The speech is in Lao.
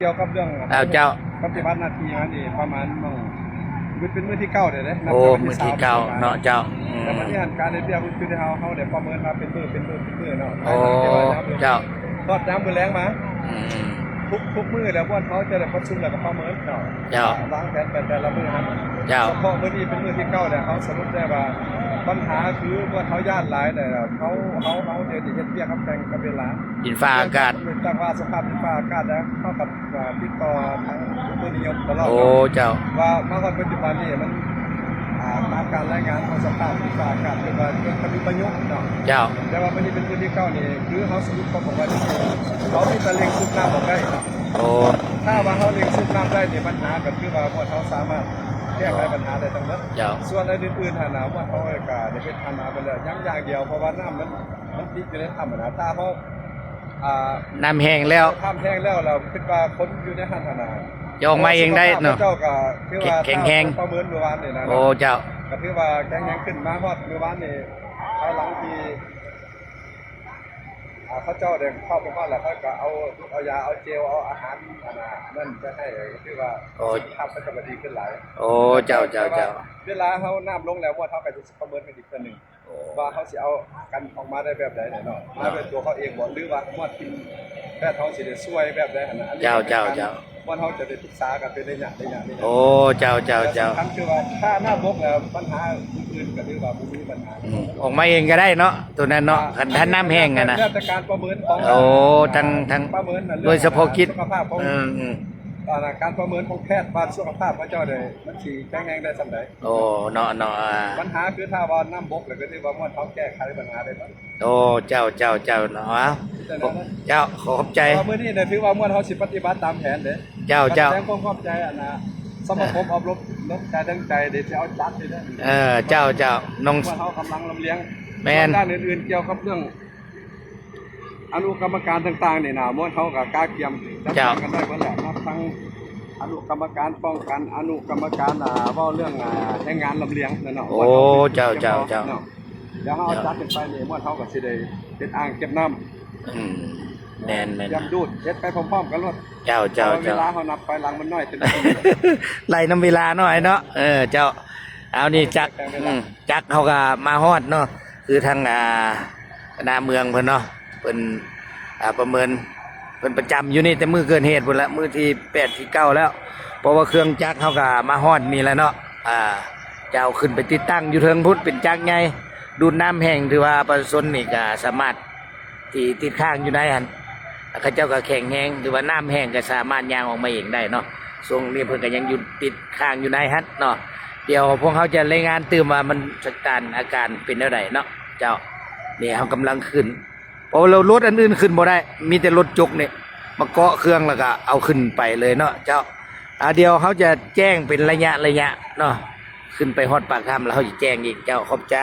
ກ່ຽວກັບເລື່ອງ ອ້າວ ເຈົ້າ ປະຕິບັດໜ້າທີ່ມານີ້ປະມານມື້ ເປັນມື້ທີເກົ້າແລ້ວເດ້ ນັບ ໂອ້ ມື້ທີເກົ້າເນາະເຈົ້າ. ອືມ ແລ້ວບັດນີ້ຫັ້ນການເຮັດວຽກຄືເຮົາ ເຮົາໄດ້ປະເມີນມາເປັນມື້ ເປັນມື້ ເປັນມື້ເນາະ. ໂອ້ ເຈົ້າ ຮອດຍາມມື້ແລງມາ ອືມ ທຸກ ທຸກມື້ແລ້ວ ບ່ອນເຮົາຈະໄດ້ປະຊຸມແລ້ວກໍປະເມີນເນາະ ເຈົ້າ ວາງແຜນໄປແຕ່ລະມື້ຫັ້ນ ເຈົ້າ. ສະເພາະມື້ນີ້ເປັນມື້ທີເກົ້າແລ້ວ ເຮົາສະຫຼຸບໄດ້ວ່າ ບັນຫາຄືບ່ອນເຮົາຢ້ານຫຼາຍແລ້ວ ເຮົາ ເຮົາ ເຮົາດຽວນີ້ເຮັດວຽກກັບແຂ່ງກັບເວລາ ດິນຟ້າອາກາດ ເນື່ອງຈາກວ່າສະພາບດິນຟ້າອາກາດແລ້ວ ເຮົາກໍ ອ່າ ຕິດຕໍ່ທາງອຸຕຸນິຍົມຕະຫຼອດ ໂອ້ ເຈົ້າ ວ່າມາຮອດປັດຈຸບັນນີ້ມັນ ອ່າ ຕາມການລາຍງານຂອງສະພາບດິນຟ້າອາກາດເພິ່ນວ່າເປັນພາຍຸພາຍຸເນາະ ເຈົ້າ. ແຕ່ວ່າມື້ນີ້ເປັນມື້ທີເກົ້ານີ້ ຄືເຮົາສະຫຼຸບຄວາມອອກມານີ້ ເຮົາມີແຕ່ເລັ່ງສູບນ້ຳອອກໄດ້ເນາະ ໂອ້ ຖ້າວ່າເຮົາເລັ່ງສູບນ້ຳໄດ້ນີ້ ບັນຫາກໍຄືວ່າພວກເຮົາສາມາດແກ້ໄຂບັນຫາໄດ້ທັງໝົດ ເຈົ້າ. ສ່ວນອັນອື່ນໆຫັ້ນນະ ພວກເຮົາກໍໄດ້ເຮັດທາງນ້ຳໄປແລ້ວ ຍັງຢ່າງດຽວ ເພາະວ່ານ້ຳມັນ ມັນຕິດຢູ່ໃນຖ້ຳຫັ້ນນະ ຖ້າເຮົາ ອ່າ ນ້ຳແຫ້ງແລ້ວ ຖ້ຳແຫ້ງແລ້ວ ແລ້ວຄິດວ່າຄົນຢູ່ໃນຫັ້ນຫັ້ນນະ ຈະອອກມາເອງໄດ້ເນາະ ເຈົ້າກໍຖືວ່າ ແຂງແຮງ ປະເມີນມື້ວານນີ້ນະ ໂອ້ ເຈົ້າ ກໍຖືວ່າແຂງແຮງຂຶ້ນ ມາຮອດມື້ວານນີ້ ພາຍຫຼັງທີ່ ອ່າ ເຂົາເຈົ້າໄດ້ເຂົ້າໄປຮອດແລ້ວ ເຂົາກໍເອົາ ເອົາຢາ ເອົາເຈວ ເອົາອາຫານ ອັນນັ້ນ ອັນນັ້ນໄປໃຫ້ ກໍຖືວ່າ ໂອ້ ສຸຂະພາບເຂົາເຈົ້າກໍດີຂຶ້ນຫຼາຍ ໂອ້ ເຈົ້າ ເຈົ້າ ເຈົ້າ. ເວລາເຮົານ້ຳລົງແລ້ວ ໝວດເຮົາກໍຈະປະເມີນກັນອີກເທື່ອໜຶ່ງ ໂອ້ ວ່າເຮົາຊິເອົາກັນອອກມາໄດ້ແບບໃດແດ່ເນາະ ມາດ້ວຍຕົວເຂົາເອງບໍ່ ຫຼືວ່າມວດທີມແພດເຮົາຊິໄດ້ຊ່ວຍແບບໃດຫັ້ນນະ ອັນນີ້ ເຈົ້າ ເຈົ້າ ເຈົ້າ ມວດເຮົາຈະໄດ້ປຶກສາກັນເປັນໄລຍະ ໄລຍະ ໄລຍະ ໂອ້ ເຈົ້າ ເຈົ້າ ເຈົ້າ. ສຳຄັນຄືວ່າຖ້ານ້ຳບົກແລ້ວ ບັນຫາອື່ນໆກໍຖືວ່າບໍ່ມີບັນຫາ ອືມ ອອກມາເອງກໍໄດ້ເນາະ ໂຕນັ້ນເນາະ ຄັນຖ້ານ້ຳແຫ້ງຫັ້ນນະ ແລ້ວແຕ່ການປະເມີນຂອງ ໂອ້ ທາງ ທາງ ປະເມີນ ໂດຍສະເພາະກິດ ສຸຂະພາບຂອງ ອືມ ອາ ການປະເມີນຂອງແພດວ່າສຸຂະພາບເຂົາເຈົ້າໄດ້ ມັນຊິແຂງແຮງໄດ້ສ່ຳໃດ ໂອ້ ເນາະ ເນາະ ອ່າ ບັນຫາຄືຖ້າວ່ານ້ຳບົກແລ້ວ ກໍຖືວ່າມວດເຮົາແກ້ໄຂບັນຫາໄດ້ໝົດ ໂອ້ ເຈົ້າ ເຈົ້າ ເຈົ້າ ເນາະ ເຈົ້າ ຂໍຂອບໃຈ ມື້ນີ້ນະ ຖືວ່າມວດເຮົາຊິປະຕິບັດຕາມແຜນເດ້ ເຈົ້າ ເຈົ້າ ສະແດງຄວາມຂອບໃຈ ອັນນະ ສະມາຄົມອົບຮົມນ້ຳໃຈທັງໃຈເດ້ ຊິເອົາຈັດເດ້ ເອີ ເຈົ້າ ເຈົ້າ ນ້ອງ ມວດເຮົາກຳລັງລຳລຽງ ແມ່ນ ສ່ວນດ້ານອື່ນໆກ່ຽວກັບເລື່ອງ ອະນຸກຳມະການຕ່າງໆນີ້ນະ ໝວດເຮົາກໍກະກຽມຈັດ ເຈົ້າ ການກັນໄວ້ເບິດແລ້ວ ນັບທັງອະນຸກຳມະການປ້ອງກັນ ອະນຸກຳມະການ ອ່າ ເວົ້າເລື່ອງ ອ່າ ແຮງງານລຳລຽງນັ້ນເນາະ ໂອ້ ເຈົ້າ ເຈົ້າ ເຈົ້າ ເນາະ ດຽວເຮົາ ເຈົ້າ ຈັດຂຶ້ນໄປນີ້ ໝວດເຮົາກໍຊິໄດ້ເຮັດອ່າງເກັບນ້ຳ ອືມ ແມ່ນໆ ຕຽມດູດ ເຮັດໄປພ້ອມໆກັນໂລດ ເຈົ້າ ເຈົ້າ ເວລາເຮົານັບຖອຍຫຼັງມັນໜ້ອຍເຕັມທີ່ ໄລ່ນຳເວລາໜ້ອຍເນາະ ເອີ ເຈົ້າ. ເອົາ ນີ້ຈັກ ອືມ ຈັກເຮົາກໍມາຮອດເນາະ ຄືທາງ ອ່າ ຄະນະເມືອງເພິ່ນເນາະ ເພິ່ນ ອ່າ ປະເມີນ ເພິ່ນປະຈຳຢູ່ນີ້ແຕ່ມື້ເກີດເຫດພຸ້ນລະ ມື້ທີແປດ ທີເກົ້າແລ້ວ ເພາະວ່າເຄື່ອງຈັກເຮົາກໍມາຮອດນີ້ແລ້ວເນາະ ອ່າ ຈະເອົາຂຶ້ນໄປຕິດຕັ້ງຢູ່ເທິງພຸ້ນ ເປັນຈັກໃຫຍ່ດູດນ້ຳແຫ້ງ ຖືວ່າປະຊາຊົນນີ້ກໍສາມາດ ທີ່ຕິດຄ້າງຢູ່ໃນຫັ້ນ ເຂົາເຈົ້າກໍແຂງແຮງ ຫຼືວ່ານ້ຳແຫ້ງກໍສາມາດຍ່າງອອກມາເອງໄດ້ເນາະ. ຊ່ວງນີ້ເພິ່ນກໍຍັງຢູ່ ຕິດຄ້າງຢູ່ໃນຫັ້ນເນາະ. ດຽວພວກເຮົາຈະລາຍງານຕື່ມວ່າມັນສະຖານະການເປັນແນວໃດເນາະເຈົ້າ. ນີ້ເຮົາກຳລັງຂຶ້ນ ເພາະວ່າລົດອັນອື່ນຂຶ້ນບໍ່ໄດ້ ມີແຕ່ລົດຈົກນີ້ມາເກາະເຄື່ອງ ແລ້ວກໍເອົາຂຶ້ນໄປເລີຍເນາະເຈົ້າ. ອາ ດຽວເຮົາຈະແຈ້ງເປັນໄລຍະໆເນາະ ຂຶ້ນໄປຮອດປາກຖ້ຳ ແລ້ວເຮົາຈະແຈ້ງອີກເຈົ້າ. ຂອບໃຈ.